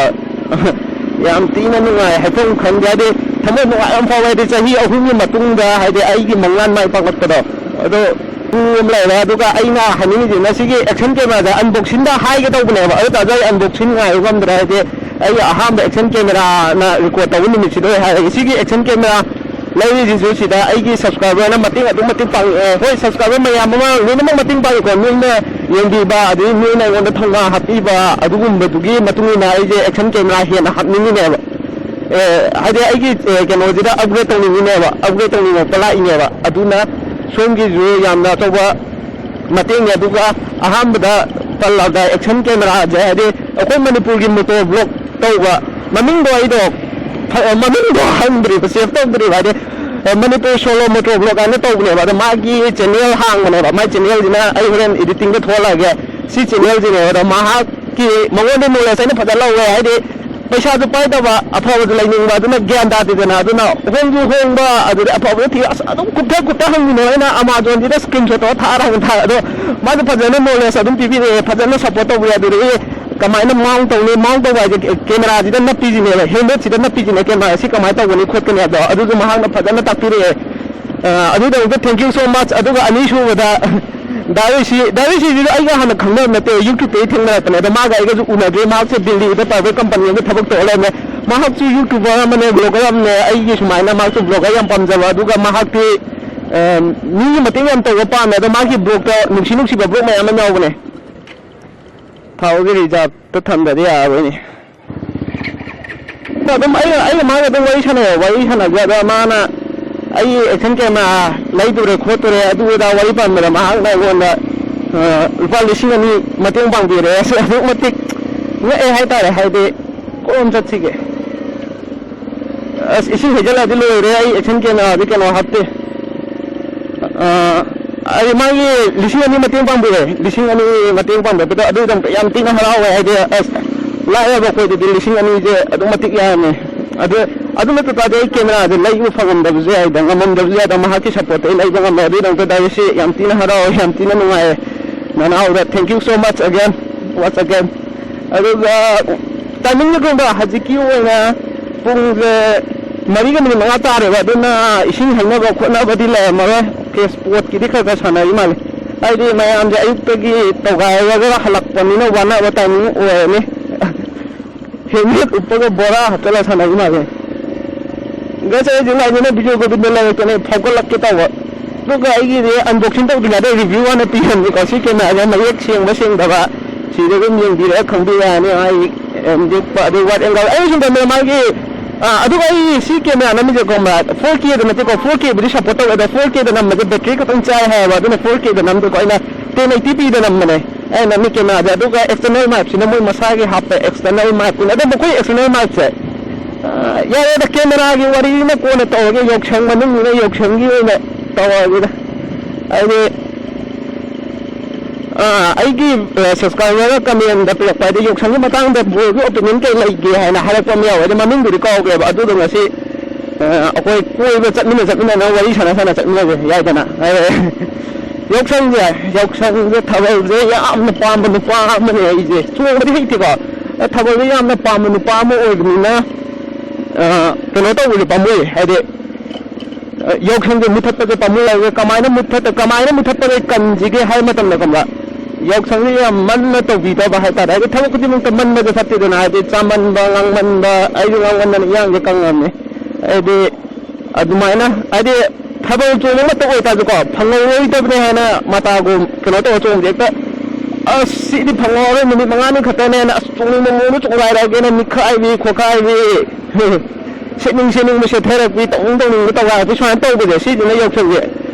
ꯌꯥꯝ ꯊꯤꯅ ꯅꯨꯡꯉꯥꯏ, ꯍꯥꯏꯐꯝ ꯈꯪꯗꯦ꯫ ꯍꯥꯏꯗꯤ ꯊꯃꯣꯏ ꯅꯨꯡꯉꯥꯏꯕ ꯑꯃ ꯐꯥꯎꯋꯦ, ꯍꯥꯏꯗꯤ ꯆꯍꯤ ꯑꯍꯨꯝꯒꯤ ꯃꯇꯨꯡꯗ ꯍꯥꯏꯗꯤ ꯑꯩꯒꯤ ꯃꯪꯂꯥꯟ ꯃꯥꯏ ꯄꯥꯛꯂꯛꯄꯗꯣ꯫ ꯑꯗꯣ ꯄꯨꯡ ꯑꯃ ꯂꯩꯔꯦ꯫ ꯑꯗꯨꯒ ꯑꯩꯅ ꯍꯥꯏꯅꯤꯡꯉꯤꯁꯤꯅ ꯁꯤꯒꯤ ꯑꯦꯛꯁꯟ ꯀꯦꯃꯦꯔꯥꯁꯦ ꯑꯟꯕꯣꯛꯁꯤꯡꯗ ꯍꯥꯏꯒꯦ ꯇꯧꯕꯅꯦꯕ, ꯑꯗꯨ ꯇꯥꯔꯁꯨ ꯑꯩ ꯑꯟꯕꯣꯛꯁꯤꯡ ꯉꯥꯏꯕ ꯉꯝꯗ꯭ꯔꯦ꯫ ꯍꯥꯏꯗꯤ ꯑꯩꯒꯤ ꯑꯍꯥꯟꯕ ꯑꯦꯛꯁꯟ ꯀꯦꯃꯦꯔꯥꯅ ꯔꯦꯀꯣꯔꯗ ꯇꯧꯕ ꯅꯨꯃꯤꯠꯁꯤꯗ ꯑꯣꯏ ꯍꯥꯏꯔꯒꯦ꯫ ꯁꯤꯒꯤ ꯑꯦꯛꯁꯟ ꯀꯦꯃꯦꯔꯥ ꯂꯩꯔꯤꯁꯤꯁꯨ ꯁꯤꯗ ꯑꯩꯒꯤ ꯁꯕꯁꯀ꯭ꯔꯥꯏꯕꯔꯅ ꯃꯇꯦꯡ ꯑꯗꯨꯛ ꯃꯇꯤꯛ ꯄꯥꯡꯉꯦ꯫ ꯍꯣꯏ, ꯁꯕꯁꯀ꯭ꯔꯥꯏꯕꯔ ꯃꯌꯥꯝ ꯑꯃ ꯂꯣꯏꯅꯃꯛ ꯃꯇꯦꯡ ꯄꯥꯡꯉꯤꯀꯣ, ꯅꯣꯏꯅ ꯌꯦꯡꯕꯤꯕ, ꯑꯗꯒꯤ ꯅꯣꯏꯅ ꯑꯩꯉꯣꯟꯗ ꯊꯧꯅꯥ ꯍꯥꯞꯄꯤꯕ, ꯑꯗꯨꯒꯨꯝꯕꯗꯨꯒꯤ ꯃꯇꯨꯡ ꯏꯟꯅ ꯑꯩꯁꯦ ꯑꯦꯛꯁꯟ ꯀꯦꯃꯦꯔꯥ ꯍꯦꯟꯅ ꯍꯥꯞꯅꯤꯡꯉꯤꯅꯦꯕ꯫ ꯑꯦ, ꯍꯥꯏꯗꯤ ꯑꯩꯒꯤ, ꯑꯦ, ꯀꯩꯅꯣꯁꯤꯗ ꯑꯞꯒ꯭ꯔꯦꯗ ꯇꯧꯅꯤꯡꯉꯤꯅꯦꯕ, ꯑꯞꯒ꯭ꯔꯦꯗ ꯇꯧꯅꯤꯡꯉꯛꯄ ꯂꯥꯛꯏꯅꯦꯕ꯫ ꯑꯗꯨꯅ ꯁꯣꯝꯒꯤꯁꯨ ꯌꯥꯝꯅ ꯑꯆꯧꯕ ꯃꯇꯦꯡꯅꯦ꯫ ꯑꯗꯨꯒ ꯑꯍꯥꯟꯕꯗ ꯄꯜꯂꯕꯗ ꯑꯦꯛꯁꯟ ꯀꯦꯃꯦꯔꯥꯁꯦ, ꯍꯥꯏꯗꯤ ꯑꯩꯈꯣꯏ ꯃꯅꯤꯄꯨꯔꯒꯤ ꯃꯣꯇꯣ ꯕ꯭ꯂꯣꯛ ꯇꯧꯕ, ꯃꯃꯤꯡꯗꯣ ꯑꯩꯗꯣ ꯐ-, ꯃꯃꯤꯡꯗꯣ ꯍꯪꯗ꯭ꯔꯤꯕ, ꯁꯦꯞ ꯇꯧꯗ꯭ꯔꯤꯕ꯫ ꯍꯥꯏꯗꯤ, ꯑ, ꯃꯅꯤꯄꯨꯔ ꯁꯣꯂꯣ ꯃꯣꯇꯣ ꯕ꯭ꯂꯣꯛ ꯍꯥꯏꯅ ꯇꯧꯕꯅꯦꯕ꯫ ꯑꯗꯣ ꯃꯥꯒꯤ ꯆꯦꯅꯦꯜ ꯍꯥꯡꯕꯅꯦꯕ꯫ ꯃꯥꯏ ꯆꯦꯅꯦꯜꯁꯤꯅ ꯑꯩ ꯍꯣꯔꯦꯟ ꯏꯗꯤꯇꯤꯡꯗ ꯊꯣꯛꯍꯜꯂꯛꯑꯒꯦ꯫ ꯁꯤ ꯆꯦꯅꯦꯜꯁꯤꯅꯦꯕ꯫ ꯑꯗꯣ ꯃꯍꯥꯛꯀꯤ, ꯃꯉꯣꯟꯗ ꯅꯣꯂꯦꯖ ꯑꯩꯅ ꯐꯖꯅ ꯂꯧꯋꯦ꯫ ꯍꯥꯏꯗꯤ ꯄꯩꯁꯥꯁꯨ ꯄꯥꯏꯗꯕ, ꯑꯐꯕꯁꯨ ꯂꯩꯅꯤꯡꯕ, ꯑꯗꯨꯅ ꯒ꯭ꯌꯥꯟ ꯇꯥꯗꯦꯗꯅ꯫ ꯑꯗꯨꯅ ꯍꯣꯡꯁꯨ ꯍꯣꯡꯕ, ꯑꯗꯨꯗꯤ ꯑꯐꯕꯗ ꯊꯤ-, ꯑꯁ, ꯑꯗꯨꯝ ꯀꯨꯞꯊ ꯀꯨꯞꯊ ꯍꯪꯉꯤꯅꯦ꯫ ꯑꯩꯅ ꯑꯃꯥꯖꯣꯟꯁꯤꯗ ꯁ꯭ꯀꯔꯤꯟ ꯁꯣꯠ ꯇꯧꯔ ꯊꯥꯔ ꯍꯪ ꯊꯥꯔ꯫ ꯑꯗꯣ ꯃꯥꯁꯨ ꯐꯖꯅ ꯅꯣꯂꯦꯖ ꯑꯗꯨꯝ ꯄꯤꯕꯤꯔꯛꯑꯦ, ꯐꯖꯅ ꯁꯞꯄꯣꯔꯠ ꯇꯧꯕꯤꯔꯦ꯫ ꯑꯗꯨꯗꯒꯤ ꯀꯃꯥꯏꯅ ꯃꯥꯎꯟ ꯇꯧꯅꯤ, ꯃꯥꯎꯟ ꯇꯧꯕ ꯍꯥꯏꯁꯦ ꯀꯦ-, ꯀꯦꯃꯦꯔꯥꯁꯤꯗ ꯅꯞꯄꯤꯁꯤꯅꯦꯕ, ꯍꯦꯜꯃꯦꯠꯁꯤꯗ ꯅꯞꯄꯤꯁꯤꯅꯦ ꯀꯦꯃꯦꯔꯥ, ꯁꯤ ꯀꯃꯥꯏꯅ ꯇꯧꯒꯅꯤ ꯈꯣꯠꯀꯅꯤ ꯍꯥꯏꯕꯗꯣ ꯑꯗꯨꯁꯨ ꯃꯍꯥꯛꯅ ꯐꯖꯅ ꯇꯥꯛꯄꯤꯔꯛꯑꯦ꯫ ꯑ, ꯑꯗꯨꯒꯤꯗꯃꯛꯇ thank you so much꯫ ꯑꯗꯨꯒ ꯑꯅꯤꯁꯨꯕꯗ ꯗꯥ ꯔꯤꯁꯤ, ꯗꯥ ꯔꯤꯁꯤꯁꯤꯁꯨ ꯑꯩꯒ ꯍꯥꯟꯅ ꯈꯪꯅꯕ ꯅꯠꯇꯦ, YouTube-ꯇꯒꯤ ꯊꯦꯡꯅꯔꯛꯄꯅꯦ꯫ ꯑꯗꯣ ꯃꯥꯒ ꯑꯩꯒꯁꯨ ꯎꯅꯗ꯭ꯔꯤ꯫ ꯃꯍꯥꯛꯁꯦ ꯗꯤꯜꯂꯤꯗ ꯄ꯭ꯔꯥꯏꯚꯦꯠ ꯀꯝꯄꯅꯤ ꯑꯃꯗ ꯊꯕꯛ ꯇꯧꯔ ꯂꯩꯔꯝꯃꯦ꯫ ꯃꯍꯥꯛꯁꯨ ꯌꯨꯇ꯭ꯌꯨꯕꯔ ꯑꯃꯅꯦ, ꯕ꯭ꯂꯣꯒꯔ ꯑꯃꯅꯦ꯫ ꯑꯩꯒꯤ ꯁꯨꯃꯥꯏꯅ ꯃꯍꯥꯛꯁꯨ ꯕ꯭ꯂꯣꯒꯔ ꯌꯥꯝ ꯄꯥꯝꯖꯕ, ꯑꯗꯨꯒ ꯃꯍꯥꯛꯇꯤ, ꯑ, ꯃꯤꯒꯤ ꯃꯇꯦꯡ ꯌꯥꯝ ꯇꯧꯕ ꯄꯥꯝꯃꯦ꯫ ꯑꯗꯣ ꯃꯥꯒꯤ ꯕ꯭ꯂꯣꯒꯇ ꯅꯨꯡꯁꯤ ꯅꯨꯡꯁꯤꯕ ꯕ꯭ꯂꯣꯒ ꯃꯌꯥꯝ ꯑꯃ ꯌꯥꯎꯕꯅꯦ꯫ ꯊꯥꯎꯁꯦ ꯔꯤꯖꯥꯕꯇ ꯊꯝꯗ꯭ꯔꯗꯤ ꯌꯥꯔꯔꯣꯏꯅꯦ꯫ ꯑꯗꯨꯝ ꯑꯩꯒ ꯑꯩꯒ ꯃꯥꯒ ꯑꯗꯨꯝ ꯋꯥꯔꯤ ꯁꯥꯟꯅꯩꯌꯦ꯫ ꯋꯥꯔꯤ ꯁꯥꯟꯅꯕꯗ ꯃꯥꯅ ꯑꯩ ꯑꯦꯛꯁꯟ ꯀꯦꯃꯦꯔꯥ ꯂꯩꯗꯣꯔꯦ ꯈꯣꯠꯇꯣꯔꯦ ꯑꯗꯨ ꯑꯗꯥ ꯋꯥꯔꯤ ꯄꯥꯟꯕꯗ ꯃꯍꯥꯛꯅ ꯑꯩꯉꯣꯟꯗ, ꯑ, ꯂꯨꯄꯥ ꯂꯤꯁꯤꯡ ꯑꯅꯤ ꯃꯇꯦꯡ ꯄꯥꯡꯕꯤꯔꯦ꯫ ꯑꯁ, ꯑꯗꯨꯛ ꯃꯇꯤꯛ ꯉꯛꯑꯦ ꯍꯥꯏꯇꯥꯔꯦ꯫ ꯍꯥꯏꯗꯤ, ꯀꯣꯏꯕ ꯆꯠꯁꯤꯒꯦ꯫ ꯑꯁ, ꯏꯁꯤꯡ ꯍꯩꯖꯤꯜꯂꯛꯑꯗꯤ ꯂꯣꯏꯔꯦ꯫ ꯑꯩ ꯑꯦꯛꯁꯟ ꯀꯦꯃꯦꯔꯥꯗꯤ ꯀꯩꯅꯣ ꯍꯥꯞꯇꯦ꯫ ꯑ, ꯑꯩ ꯃꯥꯒꯤ ꯂꯤꯁꯤꯡ ꯑꯅꯤ ꯃꯇꯦꯡ ꯄꯥꯡꯕꯤꯔꯦ꯫ ꯂꯤꯁꯤꯡ ꯑꯅꯤ ꯃꯇꯦꯡ ꯄꯥꯡꯕꯤꯕꯗꯣ ꯑꯗꯨꯒꯤꯗꯃꯛꯇ ꯌꯥꯝ ꯊꯤꯅ ꯍꯔꯥꯎꯋꯦ꯫ ꯍꯥꯏꯗꯤ, ꯑꯁ, ꯂꯥꯏꯔꯕ ꯑꯩꯈꯣꯏꯗꯗꯤ ꯂꯤꯁꯤꯡ ꯑꯅꯤꯁꯦ ꯑꯗꯨꯛ ꯃꯇꯤꯛ ꯌꯥꯝꯃꯦ꯫ ꯑꯗꯨ, ꯑꯗꯨ ꯅꯠꯇ ꯇꯥꯔꯗꯤ ꯑꯩ ꯀꯦꯃꯦꯔꯥꯁꯦ ꯂꯩꯕ ꯐꯪꯉꯝꯗꯕꯁꯨ ꯌꯥꯏꯗ, ꯉꯝꯃꯝꯗꯕꯁꯨ ꯌꯥꯏꯗ꯫ ꯃꯍꯥꯛꯀꯤ ꯁꯞꯄꯣꯔꯠꯇ ꯑꯩ ꯂꯩꯕ ꯉꯝꯃꯦ꯫ ꯑꯗꯨꯒꯤꯗꯃꯛꯇ ꯗꯥꯏꯔꯦꯛꯁꯤ ꯌꯥꯝ ꯊꯤꯅ ꯍꯔꯥꯎꯋꯦ, ꯌꯥꯝ ꯊꯤꯅ ꯅꯨꯡꯉꯥꯏꯌꯦ꯫ ꯅꯅꯥꯎꯗ thank you so much again, once again꯫ ꯑꯗꯨꯒ ꯇꯥꯏꯃꯤꯡꯁꯦ ꯀꯩꯒꯨꯝꯕ ꯍꯧꯖꯤꯛꯀꯤ ꯑꯣꯏꯅ ꯄꯨꯡꯁꯦ ꯃꯔꯤꯒ ꯃꯤꯅꯤꯠ ꯃꯉꯥ ꯇꯥꯔꯦꯕ꯫ ꯑꯗꯨꯅ ꯏꯁꯤꯡ ꯍꯩꯅꯕ ꯈꯣꯠꯅꯕꯗꯤ ꯂꯩꯔꯝꯃꯔꯣꯏ꯫ ꯀꯦꯁ ꯄꯣꯠꯀꯤꯗꯤ ꯈꯔ ꯈꯔ ꯁꯥꯟꯅꯔꯤ ꯃꯥꯜꯂꯦ꯫ ꯍꯥꯏꯗꯤ ꯃꯌꯥꯝꯁꯦ ꯑꯌꯨꯛꯇꯒꯤ ꯇꯧꯒꯥꯏꯔꯒ ꯍꯜꯂꯛꯄꯅꯤꯅ ꯋꯥꯅꯕ ꯇꯥꯏꯃꯤꯡ ꯑꯣꯏꯔꯅꯤ꯫ ꯍꯦꯜꯃꯦꯠ ꯎꯞꯄꯒ ꯕꯣꯔꯥ ꯍꯥꯞꯆꯜꯂ ꯁꯥꯟꯅꯔꯤ ꯃꯥꯜꯂꯦ꯫ ꯉꯁꯥꯏ ꯑꯩꯁꯦ ꯂꯥꯏꯅꯤꯅ ꯚꯤꯗꯤꯑꯣ ꯒꯣꯕꯤꯟꯗ ꯂꯩꯔꯛꯇꯅ ꯐꯥꯎꯒꯠꯂꯛꯀꯦ ꯇꯧꯕ꯫ ꯑꯗꯨꯒ ꯑꯩꯒꯤꯗꯤ ꯑꯟꯕꯣꯛꯁꯤꯡ ꯇꯧꯗ꯭ꯔꯤꯉꯩꯗ ꯔꯤꯚ꯭ꯌꯨ ꯍꯥꯟꯅ ꯄꯤꯔꯝꯒꯦꯀꯣ꯫ ꯁꯤ ꯀꯦꯃꯦꯔꯥꯁꯦ ꯃꯌꯦꯛ ꯁꯦꯡꯕ ꯁꯦꯡꯗꯕ ꯁꯤꯗ ꯑꯗꯨꯝ ꯌꯦꯡꯕꯤꯔꯒ ꯈꯪꯕꯤꯔꯛꯑꯅꯤ꯫ ꯃꯥꯒꯤ, ꯑꯦꯝ, ꯌꯦꯛꯄ ꯑꯗꯩ ꯋꯥꯏꯠ ꯑꯦꯡꯒꯜ ꯑꯩ ꯁꯨꯝ ꯇꯝꯃꯦ ꯃꯥꯒꯤ, ꯑ, ꯑꯗꯨꯒ ꯑꯩ ꯁꯤ ꯀꯦꯃꯦꯔꯥ ꯅꯝꯃꯤꯁꯦ ꯈꯪꯕ꯭ꯔꯥ, ꯐꯣꯔ ꯀꯦꯗ ꯅꯠꯇꯦꯀꯣ꯫ ꯐꯣꯔ ꯀꯦꯕꯨꯗꯤ ꯁꯞꯄꯣꯔꯠ ꯇꯧꯋꯦ, ꯑꯗꯣ ꯐꯣꯔ ꯀꯦꯗ ꯅꯝꯕꯁꯦ ꯕꯦꯇ꯭ꯔꯤ ꯈꯛꯇꯪ ꯆꯥꯏ ꯍꯥꯏꯌꯦꯕ꯫ ꯑꯗꯨꯅ ꯐꯣꯔ ꯀꯦꯗ ꯅꯝꯗꯦꯀꯣ꯫ ꯑꯩꯅ ꯇꯦꯟ ꯑꯩꯠꯇꯤ ꯄꯤꯗ ꯅꯝꯕꯅꯦ꯫ ꯑꯩꯅ ꯅꯝꯃꯤ ꯀꯦꯃꯦꯔꯥꯁꯦ꯫ ꯑꯗꯨꯒ ꯑꯦꯛꯁꯇꯔꯅꯦꯜ ꯃꯥꯏꯛꯁꯤꯅ ꯃꯣꯏ ꯃꯁꯥꯒꯤ ꯍꯥꯞꯄ ꯑꯦꯛꯁꯇꯔꯅꯦꯜ ꯃꯥꯏꯛ꯫ ꯑꯗꯣ ꯃꯈꯣꯏ ꯑꯦꯛꯁꯇꯔꯅꯦꯜ ꯃꯥꯏꯛꯁꯦ, ꯑ, ꯌꯥꯔꯦꯗ, ꯀꯦꯃꯦꯔꯥꯒꯤ ꯋꯥꯔꯤꯅ ꯀꯣꯟꯅ ꯇꯧꯔꯒꯦ꯫ ꯌꯥꯎꯁꯪ ꯃꯅꯨꯡꯅꯤꯅ ꯌꯥꯎꯁꯪꯒꯤ ꯑꯣꯏꯅ ꯇꯧꯔꯒꯦꯗ꯫ ꯍꯥꯏꯗꯤ, ꯑ, ꯑꯩꯒꯤ, ꯑ, ꯁꯕꯁꯀ꯭ꯔꯥꯏꯕꯔꯅ ꯀꯃꯦꯟꯗ ꯄꯤꯔꯛꯄ, ꯍꯥꯏꯗꯤ ꯌꯥꯎꯁꯪꯒꯤ ꯃꯇꯥꯡꯗ ꯕ꯭ꯔꯣꯒꯤ ꯑꯣꯄꯤꯅꯤꯌꯟ ꯀꯩ ꯂꯩꯒꯦ ꯍꯥꯏꯅ ꯍꯥꯏꯔꯛꯄ ꯑꯃ ꯌꯥꯎꯋꯦ꯫ ꯑꯗꯣ ꯃꯃꯤꯡꯗꯨꯗꯤ ꯀꯥꯎꯈ꯭ꯔꯦꯕ꯫ ꯑꯗꯨꯗꯣ ꯉꯁꯤ, ꯑ, ꯑꯩꯈꯣꯏ ꯀꯣꯏꯕ ꯆꯠꯃꯤꯟꯅ ꯆꯠꯃꯤꯟꯅꯅ ꯋꯥꯔꯤ ꯁꯥꯟꯅ ꯁꯥꯟꯅ ꯆꯠꯃꯤꯟꯅꯁꯦ ꯌꯥꯏꯗꯅ꯫ ꯍꯥꯏ-, ꯌꯥꯎꯁꯪꯁꯦ, ꯌꯥꯎꯁꯪꯁꯦ ꯊꯥꯕꯜꯁꯦ ꯌꯥꯝꯅ ꯄꯥꯝꯕ ꯅꯨꯄꯥ ꯑꯃꯅꯦ ꯑꯩꯁꯦ꯫ ꯆꯣꯡꯕꯗꯤ ꯍꯩꯇꯦꯀꯣ꯫ ꯑ, ꯊꯥꯕꯜꯁꯦ ꯌꯥꯝꯅ ꯄꯥꯝꯕ ꯅꯨꯄꯥ ꯑꯃ ꯑꯣꯏꯕꯅꯤꯅ, ꯑ, ꯀꯩꯅꯣ ꯇꯧꯕꯁꯦ ꯄꯥꯝꯃꯨꯏ꯫ ꯍꯥꯏꯗꯤ, ꯑ, ꯌꯥꯎꯁꯪꯁꯦ ꯃꯨꯊꯠꯄꯁꯦ ꯄꯥꯝꯃꯨꯏ ꯍꯥꯏꯁꯦ꯫ ꯀꯃꯥꯏꯅ ꯃꯨꯊꯠ-, ꯀꯃꯥꯏꯅ ꯃꯨꯊꯠꯄꯗ ꯀꯟꯁꯤꯒꯦ ꯍꯥꯏꯕ ꯃꯇꯝꯗ ꯈꯪꯕ꯭ꯔꯥ? ꯌꯥꯎꯁꯪꯁꯦ ꯌꯥꯝ ꯃꯟꯅ ꯇꯧꯕꯤꯗꯕ ꯍꯥꯏꯇꯥꯔꯦ꯫ ꯍꯥꯏꯗꯤ ꯊꯕꯛ ꯈꯨꯗꯤꯡꯃꯛꯇ ꯃꯟꯕꯁꯦ ꯐꯠꯇꯦꯗꯅ꯫ ꯍꯥꯏꯗꯤ ꯆꯥꯃꯟꯕ, ꯉꯥꯡꯃꯟꯕ, ꯑꯩꯁꯨ ꯉꯥꯡꯃꯟꯗꯅ ꯏꯌꯥꯡꯁꯦ ꯀꯪꯉꯝꯅꯦ꯫ ꯍꯥꯏꯗꯤ ꯑꯗꯨꯃꯥꯏꯅ, ꯍꯥꯏꯗꯤ ꯊꯥꯕꯜ ꯆꯣꯡꯕꯃꯛꯇ ꯑꯣꯏꯇꯥꯔꯁꯨꯀꯣ, ꯐꯪꯍꯧꯔꯣꯏꯗꯕꯅꯦ ꯍꯥꯏꯅ ꯃꯇꯥꯒꯨꯝ ꯀꯩꯅꯣ ꯇꯧꯔ ꯆꯣꯡꯕꯁꯦ ꯍꯦꯛꯇ ꯑꯁ, ꯁꯤꯗꯤ ꯐꯪꯍꯧꯔꯣꯏ, ꯅꯨꯃꯤꯠ ꯃꯉꯥꯅꯤ ꯈꯛꯇꯅꯦꯅ꯫ ꯑꯁ, ꯆꯣꯡꯅꯤꯡꯕ ꯃꯑꯣꯡꯗ ꯆꯣꯡꯒꯥꯏꯔꯛꯑꯒꯦꯅ ꯅꯤꯛꯈꯥꯏꯕꯤ ꯈꯣꯠꯈꯥꯏꯕꯤ, ꯁꯦꯠꯅꯤꯡ ꯁꯦꯠꯅꯤꯡꯕ ꯁꯦꯠꯊꯔꯛꯄꯤ, ꯇꯧꯅꯤꯡ ꯇꯧꯅꯤꯡꯕ ꯇꯧꯒꯥꯏꯔꯛꯄꯤ, ꯁꯨꯃꯥꯏꯅ ꯇꯧꯕꯁꯦ, ꯁꯤꯁꯤꯅ ꯌꯥꯎꯁꯪꯁꯦ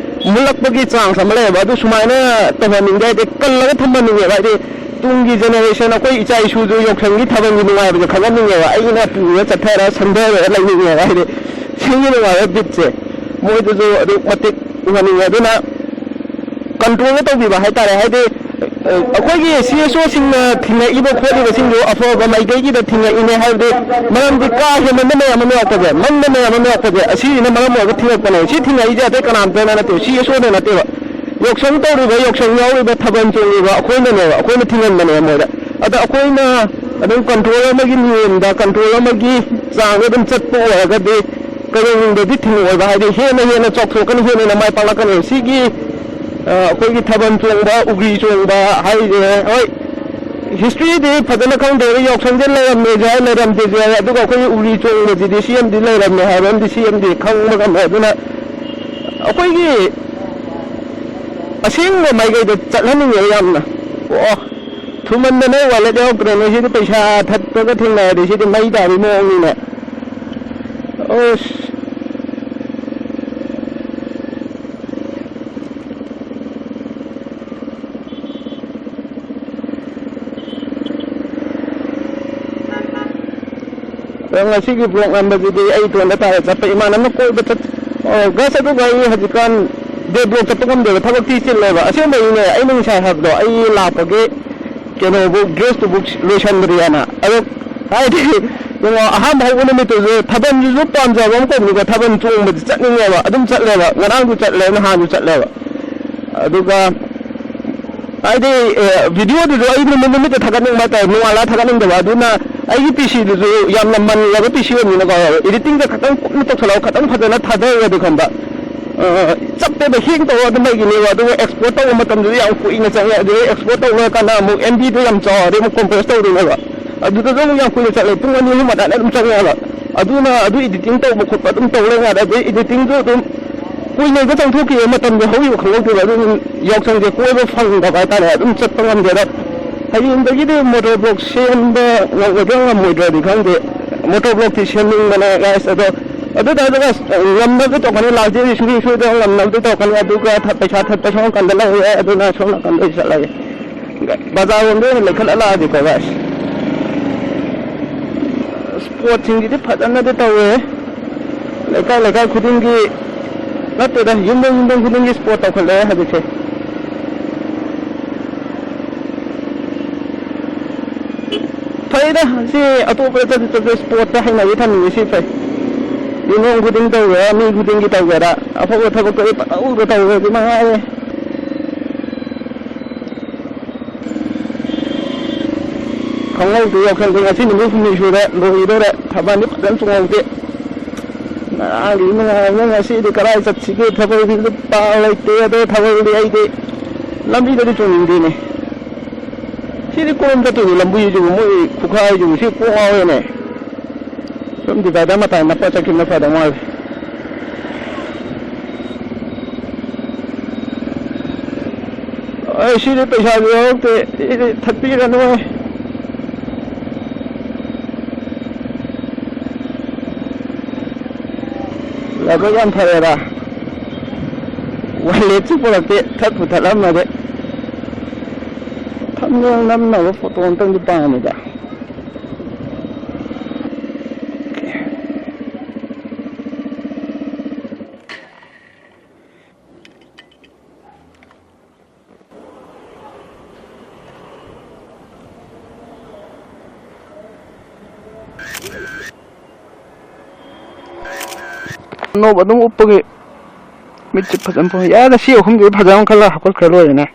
ꯃꯨꯜꯂꯛꯄꯒꯤ ꯆꯥꯟꯁ ꯑꯃ ꯂꯩꯌꯦꯕ꯫ ꯑꯗꯨ ꯁꯨꯃꯥꯏꯅ ꯇꯧꯍꯟꯅꯤꯡꯗꯦ, ꯍꯥꯏꯗꯤ ꯀꯜꯂꯒ ꯊꯝꯍꯟꯅꯤꯡꯉꯦꯕ꯫ ꯍꯥꯏꯗꯤ ꯇꯨꯡꯒꯤ ꯖꯦꯅꯦꯔꯦꯁꯟ, ꯑꯩꯈꯣꯏ ꯏꯆꯥ ꯏꯁꯨꯁꯨ ꯌꯥꯎꯁꯪꯒꯤ ꯊꯥꯕꯜꯒꯤ ꯅꯨꯡꯉꯥꯏꯕꯁꯦ ꯈꯪꯍꯟꯅꯤꯡꯉꯦꯕ꯫ ꯑꯩꯅ ꯄꯨꯔ ꯆꯠꯊꯔ ꯁꯪꯊꯔꯒ ꯂꯩꯅꯤꯡꯉꯦꯕ꯫ ꯍꯥꯏꯗꯤ ꯁꯤꯒꯤ ꯅꯨꯡꯉꯥꯏꯕ ꯕꯤꯠꯁꯦ ꯃꯣꯏꯗꯁꯨ ꯑꯗꯨꯛ ꯃꯇꯤꯛ ꯎꯍꯟꯅꯤꯡꯉꯦ꯫ ꯑꯗꯨꯅ ꯀꯟꯇ꯭ꯔꯣꯜꯒ ꯇꯧꯕꯤꯕ ꯍꯥꯏꯇꯥꯔꯦ꯫ ꯍꯥꯏꯗꯤ, ꯑ, ꯑꯩꯈꯣꯏꯒꯤ ꯁꯤ ꯑꯦꯁ ꯑꯣꯁꯤꯡꯅ ꯊꯤꯡꯉꯛꯏꯕ ꯈꯣꯠꯂꯤꯕꯁꯤꯡꯗꯨ ꯑꯐꯕ ꯃꯥꯏꯀꯩꯒꯤꯗ ꯊꯤꯡꯉꯛꯏꯅꯦ꯫ ꯍꯥꯏꯕꯗꯤ ꯃꯔꯝꯗꯤ ꯀꯥ ꯍꯦꯟꯃꯟꯕ ꯃꯌꯥꯝ ꯑꯃ ꯌꯥꯎꯔꯛꯄꯁꯦ, ꯃꯟꯕ ꯃꯌꯥꯝ ꯑꯃ ꯌꯥꯎꯔꯛꯄꯁꯦ, ꯑꯁꯤꯁꯤꯅ ꯃꯔꯝ ꯑꯣꯏꯔꯒ ꯊꯤꯡꯉꯛꯄꯅꯦ꯫ ꯁꯤ ꯊꯤꯡꯉꯛꯏꯁꯦ ꯑꯇꯩ ꯀꯅꯥꯝꯇꯅ ꯅꯠꯇꯦꯕ, ꯁꯤ ꯑꯦꯁ ꯑꯣꯅ ꯅꯠꯇꯦꯕ꯫ ꯌꯥꯎꯁꯪ ꯇꯧꯔꯤꯕ, ꯌꯥꯎꯁꯪ ꯌꯥꯎꯔꯤꯕ, ꯊꯥꯕꯜ ꯆꯣꯡꯉꯤꯕ ꯑꯩꯈꯣꯏꯅꯅꯦꯕ, ꯑꯩꯈꯣꯏꯅ ꯊꯤꯡꯍꯟꯕꯅꯦꯕ ꯃꯣꯏꯗ꯫ ꯑꯗ ꯑꯩꯈꯣꯏꯅ ꯑꯗꯨꯝ ꯀꯟꯇ꯭ꯔꯣꯜ ꯑꯃꯒꯤ ꯅꯤꯌꯣꯝꯗ, ꯀꯟꯇ꯭ꯔꯣꯜ ꯑꯃꯒꯤ ꯆꯥꯡꯗ ꯑꯗꯨꯝ ꯆꯠꯄ ꯑꯣꯏꯔꯒꯗꯤ ꯀꯩꯗꯧꯅꯨꯡꯗꯗꯤ ꯊꯤꯡꯉꯛꯑꯣꯏꯕ꯫ ꯍꯥꯏꯗꯤ ꯍꯦꯟꯅ ꯍꯦꯟꯅ ꯆꯥꯎꯊꯣꯛꯀꯅꯤ, ꯍꯦꯟꯅ ꯍꯦꯟꯅ ꯃꯥꯏ ꯄꯥꯛꯂꯛꯀꯅꯤ꯫ ꯁꯤꯒꯤ, ꯑ, ꯑꯩꯈꯣꯏꯒꯤ ꯊꯥꯕꯜ ꯆꯣꯡꯕ, ꯎꯒ꯭ꯔꯤ ꯆꯣꯡꯕ ꯍꯥꯏꯁꯦ, ꯍꯣꯏ, ꯍꯤꯁꯇ꯭ꯔꯤꯗꯤ ꯐꯖꯅ ꯈꯪꯗꯦ꯫ ꯌꯥꯎꯁꯪꯁꯦ ꯂꯩꯔꯝꯃꯦꯁꯨ ꯍꯥꯏ, ꯂꯩꯔꯝꯗꯦꯁꯨ ꯍꯥꯏ꯫ ꯑꯗꯨꯒ ꯑꯩꯈꯣꯏꯒꯤ ꯎꯒ꯭ꯔꯤ ꯆꯣꯡꯕꯁꯤꯗꯤ ꯁꯤ ꯑꯃꯗꯤ ꯂꯩꯔꯝꯃꯦ ꯍꯥꯏꯕ ꯑꯃꯗꯤ ꯁꯤ ꯑꯃꯗꯤ ꯈꯪꯕ ꯉꯝꯃꯦ꯫ ꯑꯗꯨꯅ ꯑꯩꯈꯣꯏꯒꯤ ꯑꯁꯦꯡꯕ ꯃꯥꯏꯀꯩꯗ ꯆꯠꯍꯟꯅꯤꯡꯉꯦ ꯌꯥꯝꯅ꯫ ꯑꯣ, ꯊꯨꯃꯟꯗꯅ ꯋꯥꯂꯦꯠ ꯌꯥꯎꯔꯛꯇ꯭ꯔꯦꯅꯦ꯫ ꯁꯤꯗꯤ ꯄꯩꯁꯥ ꯊꯠꯄꯒ ꯊꯦꯡꯅꯔꯗꯤ ꯁꯤꯗꯤ ꯃꯩ ꯇꯥꯕꯒꯤ ꯃꯑꯣꯡꯅꯤꯅꯦ꯫ ꯑꯁ꯫ ꯑꯗꯣ ꯉꯁꯤꯒꯤ ꯕ꯭ꯂꯣꯛ ꯅꯝꯕꯁꯤꯗꯤ ꯑꯩ ꯏꯇꯣꯝꯇ ꯇꯥꯔꯦ ꯆꯠꯄ꯫ ꯏꯃꯥꯟꯅꯕꯅ ꯀꯣꯏꯕ ꯆꯠ-, ꯑꯣ, ꯒꯁ, ꯑꯗꯨꯒ ꯑꯩ ꯍꯧꯖꯤꯛꯀꯥꯟ ꯗꯦ ꯕ꯭ꯂꯣꯛ ꯆꯠꯄ ꯉꯝꯗꯦꯕ, ꯊꯕꯛꯇꯤ ꯆꯤꯜꯂꯦꯕ꯫ ꯑꯁꯦꯡꯕꯩꯅꯦ, ꯑꯩꯅ ꯉꯁꯥꯏ ꯍꯥꯏꯕꯗꯣ, ꯑꯩ ꯂꯥꯛꯄꯒꯤ ꯀꯩꯅꯣꯕꯨ, ꯗ꯭ꯔꯦꯁꯇꯨꯕꯨ ꯂꯣꯏꯁꯟꯗ꯭ꯔꯤꯑꯅ꯫ ꯑꯗꯣ ꯍꯥꯏꯗꯤ, ꯌꯦꯡꯉꯣ, ꯑꯍꯥꯟꯕ ꯍꯧꯕ ꯅꯨꯃꯤꯠꯇꯨꯁꯨ ꯊꯥꯕꯜꯁꯤꯁꯨ ꯄꯥꯝꯖꯕ ꯑꯃ ꯀꯧꯕꯅꯤꯀꯣ, ꯊꯥꯕꯜ ꯆꯣꯡꯕꯗꯤ ꯆꯠꯅꯤꯡꯉꯦꯕ, ꯑꯗꯨꯝ ꯆꯠꯂꯦꯕ, ꯉꯔꯥꯡꯁꯨ ꯆꯠꯂꯦ, ꯅꯍꯥꯟꯁꯨ ꯆꯠꯂꯦꯕ꯫ ꯑꯗꯨꯒ ꯍꯥꯏꯗꯤ, ꯑꯦ, ꯚꯤꯗꯤꯑꯣꯗꯨꯁꯨ ꯑꯩ ꯅꯨꯃꯤꯠ ꯅꯨꯃꯤꯠꯇ ꯊꯥꯒꯠꯅꯤꯡꯕ ꯍꯥꯏꯇꯥꯔꯦ, ꯅꯣꯡꯉꯥꯜꯂꯒ ꯊꯥꯒꯠꯅꯤꯡꯗꯕ꯫ ꯑꯗꯨꯅ ꯑꯩꯒꯤ ꯄꯤ ꯁꯤꯗꯨꯁꯨ ꯌꯥꯝꯅ ꯃꯜꯂꯕ ꯄꯤ ꯁꯤ ꯑꯣꯏꯕꯅꯤꯅꯀꯣ, ꯏꯗꯤꯇꯤꯡꯁꯦ ꯈꯤꯇꯪ ꯀꯨꯞꯅ ꯇꯧꯁꯜꯂꯒ ꯈꯤꯇꯪ ꯐꯖꯅ ꯊꯥꯗꯔꯒꯗꯤ ꯈꯟꯕ, ꯑ, ꯆꯞꯄꯦꯕ, ꯍꯦꯡ ꯇꯧꯔꯒ ꯑꯗꯨꯝ ꯂꯩꯈꯤꯅꯦꯕ꯫ ꯑꯗꯨꯒ ꯑꯦꯛꯁꯄꯣꯔꯠ ꯇꯧꯕ ꯃꯇꯝꯗꯁꯨ ꯌꯥꯝ ꯀꯨꯏꯅ ꯆꯪꯉꯦ꯫ ꯑꯗꯨꯗꯩ ꯑꯦꯛꯁꯄꯣꯔꯠ ꯇꯧ ꯂꯣꯏꯔꯀꯥꯟꯗ ꯑꯃꯨꯛ ꯑꯦꯝ ꯕꯤꯗꯣ ꯌꯥꯝ ꯆꯥꯎꯔꯗꯤ ꯑꯃꯨꯛ ꯀꯣꯝꯄ꯭ꯔꯦꯁ ꯇꯧꯗꯣꯏꯅꯦꯕ꯫ ꯑꯗꯨꯗꯁꯨ ꯑꯃꯨꯛ ꯌꯥꯝ ꯀꯨꯏꯅ ꯆꯠꯂꯦ, ꯄꯨꯡ ꯑꯅꯤ ꯑꯍꯨꯝ ꯑꯗꯨꯃꯥꯏꯅ ꯑꯗꯨꯝ ꯆꯪꯉꯦꯕ꯫ ꯑꯗꯨꯅ ꯑꯗꯨ ꯏꯗꯤꯇꯤꯡ ꯇꯧꯕ ꯈꯣꯠꯄ ꯑꯗꯨꯝ ꯇꯧ ꯂꯩꯉꯥꯏꯗ, ꯑꯗꯩ ꯏꯗꯤꯇꯤꯡꯁꯨ ꯑꯗꯨꯝ ꯀꯨꯏꯅ ꯍꯦꯛꯇ ꯆꯪꯊꯣꯛꯈꯤꯕ, ꯃꯇꯝꯗꯣ ꯍꯧꯈꯤꯕ ꯈꯪꯍꯧꯗꯦꯕ꯫ ꯑꯗꯨꯝ ꯌꯥꯎꯁꯪꯁꯦ ꯀꯣꯏꯕ ꯐꯪꯗꯕ ꯍꯥꯏꯇꯥꯔꯦ, ꯑꯗꯨꯝ ꯆꯠꯄ ꯉꯝꯗꯦ꯫ ꯑꯗꯣ ꯍꯌꯦꯡꯗꯒꯤꯗꯤ ꯃꯣꯇꯣꯔ ꯕ꯭ꯂꯣꯛ ꯁꯦꯝꯕ ꯉꯝꯒꯗ꯭ꯔꯥ ꯉꯝꯃꯣꯏꯗ꯭ꯔꯗꯤ ꯈꯪꯗꯦ꯫ ꯃꯣꯇꯣꯔ ꯕ꯭ꯂꯣꯛꯇꯤ ꯁꯦꯝꯅꯤꯡꯕꯅꯦ, ꯒꯥꯏꯁ꯫ ꯑꯗꯣ ꯑꯗꯨ ꯇꯥꯔꯁꯨ, ꯒꯥꯏꯁ, ꯉꯝꯅꯕꯗꯤ ꯇꯧꯔꯛꯀꯅꯤ꯫ ꯂꯥꯁ ꯗꯦꯗꯤ ꯁꯨꯡꯁꯣꯏ ꯁꯣꯏꯗꯅ ꯉꯝꯅꯕꯗꯤ ꯇꯧꯔꯛꯀꯅꯤ꯫ ꯑꯗꯨꯒ ꯊ-, ꯄꯩꯁꯥ ꯊꯠꯄ ꯁꯣꯝ ꯅꯥꯀꯟꯗ ꯂꯧꯔꯦ, ꯑꯗꯨꯅ ꯁꯣꯝ ꯅꯥꯀꯟꯗ ꯑꯩ ꯆꯠꯂꯒꯦ꯫ ꯕꯖꯥꯔꯔꯣꯝꯗ ꯑꯣꯏꯅ ꯂꯩꯈꯠꯂ ꯂꯥꯛꯑꯒꯦꯀꯣ, ꯒꯥꯏꯁ꯫ ꯁ꯭ꯄꯣꯔꯠꯁꯤꯡꯁꯤꯗꯤ ꯐꯖꯅꯗꯤ ꯇꯧꯋꯦ꯫ ꯂꯩꯀꯥꯏ ꯂꯩꯀꯥꯏ ꯈꯨꯗꯤꯡꯒꯤ, ꯅꯠꯇꯦꯗ, ꯌꯨꯝꯊꯣꯡ ꯌꯨꯝꯊꯣꯡ ꯈꯨꯗꯤꯡꯒꯤ ꯁ꯭ꯄꯣꯔꯠ ꯇꯧꯈꯠꯂꯛꯑꯦ ꯍꯧꯖꯤꯛꯁꯦ꯫ ꯐꯩꯗ, ꯁꯤ ꯑꯇꯣꯞꯄꯗ ꯆꯠꯁꯨ ꯆꯠꯁꯨ ꯁ꯭ꯄꯣꯔꯠꯇ ꯍꯩꯅꯕꯤ ꯊꯝꯅꯤꯡꯉꯤ꯫ ꯁꯤ ꯐꯩ꯫ ꯌꯨꯝꯊꯣꯡ ꯈꯨꯗꯤꯡ ꯇꯧꯒꯦꯔꯥ, ꯃꯤ ꯈꯨꯗꯤꯡꯒꯤ ꯇꯧꯒꯦꯔꯥ, ꯑꯐꯕ ꯊꯕꯛꯇꯗꯤ ꯄꯪꯇꯧꯗ ꯇꯧꯔꯦ, ꯑꯗꯨ ꯃꯉꯥꯏꯔꯦ꯫ ꯈꯪꯍꯧꯗꯦ ꯌꯥꯎꯁꯪꯗꯣ꯫ ꯉꯁꯤ ꯅꯨꯃꯤꯠ ꯍꯨꯝꯅꯤ ꯁꯨꯔꯦ, ꯂꯣꯏꯗꯣꯔꯦ꯫ ꯊꯥꯕꯜꯗꯤ ꯐꯖꯅ ꯆꯣꯡꯍꯧꯗꯦ꯫ ꯉꯔꯥꯡꯒꯤ ꯅꯨꯡꯉꯥꯏꯕꯅ ꯉꯁꯤꯗꯤ ꯀꯗꯥꯏ ꯆꯠꯁꯤꯒꯦ? ꯊꯥꯕꯜꯁꯤꯁꯨ ꯄꯥꯡ ꯂꯩꯇꯦ꯫ ꯑꯗꯣ ꯊꯥꯕꯜꯗꯤ ꯑꯩꯗꯤ ꯂꯝꯕꯤꯗꯗꯤ ꯆꯣꯡꯅꯤꯡꯗꯦꯅꯦ꯫ ꯁꯤꯗꯤ ꯀꯣꯏꯔꯣꯝ ꯆꯠꯇꯣꯏꯅꯤ, ꯂꯝꯕꯤꯁꯤꯕꯨ ꯃꯣꯏ ꯈꯨꯈꯥꯏꯁꯤꯕꯨ꯫ ꯁꯤ ꯀꯣꯛ ꯉꯥꯎꯔꯦꯅꯦ꯫ ꯁꯨꯝ ꯗꯤꯚꯥꯏꯗꯔ ꯃꯇꯥꯏ ꯅꯞꯄ ꯆꯠꯈꯤꯕꯅ ꯐꯗꯧ ꯃꯥꯜꯂꯦ꯫ ꯑꯩ ꯁꯤꯗꯤ ꯄꯩꯁꯥꯁꯨ ꯌꯥꯎꯔꯛꯇꯦ, ꯁꯤꯗꯤ ꯊꯠꯄꯤꯔꯅꯨ꯫ ꯂꯥꯏꯕꯛ ꯌꯥꯝ ꯐꯔꯦꯗ꯫ ꯋꯥꯂꯦꯠꯁꯨ ꯄꯨꯔꯛꯇꯦ, ꯊꯠꯄꯨ ꯊꯠꯂꯝꯃꯗꯤ꯫ ꯊꯝꯅꯦꯜ ꯅꯝꯅꯕ ꯐꯣꯇꯣ ꯑꯝꯇꯪꯗꯤ ꯄꯥꯝꯃꯤꯗ꯫ ꯑꯅꯧꯕ ꯑꯗꯨꯝ ꯎꯞꯄꯒꯤ ꯃꯤꯠꯁꯦ ꯐꯖꯅ ꯐꯪꯉꯦ꯫ ꯌꯥꯔꯦ, ꯁꯤ ꯑꯍꯨꯝꯁꯤ ꯐꯖꯅ ꯈꯜꯂ ꯍꯥꯞꯀꯠꯈ꯭ꯔ ꯂꯣꯏꯔꯦꯅꯦ꯫